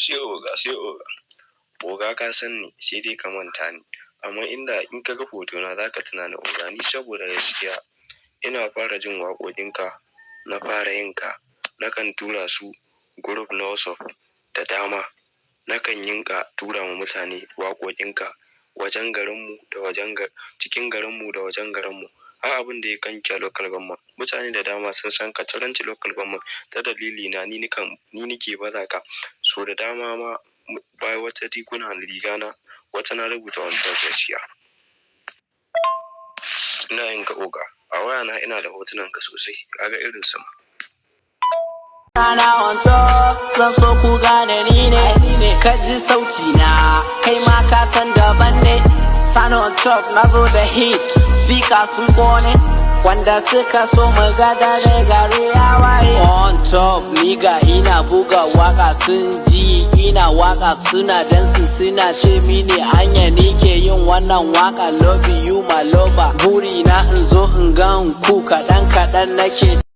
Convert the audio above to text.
Sai oga, sai oga. Oga, ka san ni, sai dai ka manta ni. Amma inda in ka ga hotona za ka tuna ni, oga ni, saboda gaskiya ina fara jin waƙoƙinka, na fara yin ka, nakan tura su group na WhatsApp da dama. Nakan yinka tura ma mutane waƙoƙinka wajen garinmu da wajen cikin garinmu da wajen garinmu. Har abin da ya Kankia Local Government. Mutane da dama sun san ka Charanci Local Government ta dalili na ni nikan ni nike baza ka. So da dama ma bayan wata riguna riga na wata na rubuta "On top", gaskiya. Ina yin ka, oga. A wayana ina da hotunan ka sosai. Kaga irin su ma. Rana on top, zan so ku gane ni ne, ka ji sauti na, kai ma ka san daban ne. Sani On Top, na zo da hit, speaker sun kone, wanda suka so mu ga dare gari ya waye. On top, niga ina buga waka sun ji, ina waka suna dancing, suna ce mini anya ni ke yin wannan waka. Love you my lover, buri na in zo in gan ku kaɗan kaɗan nake.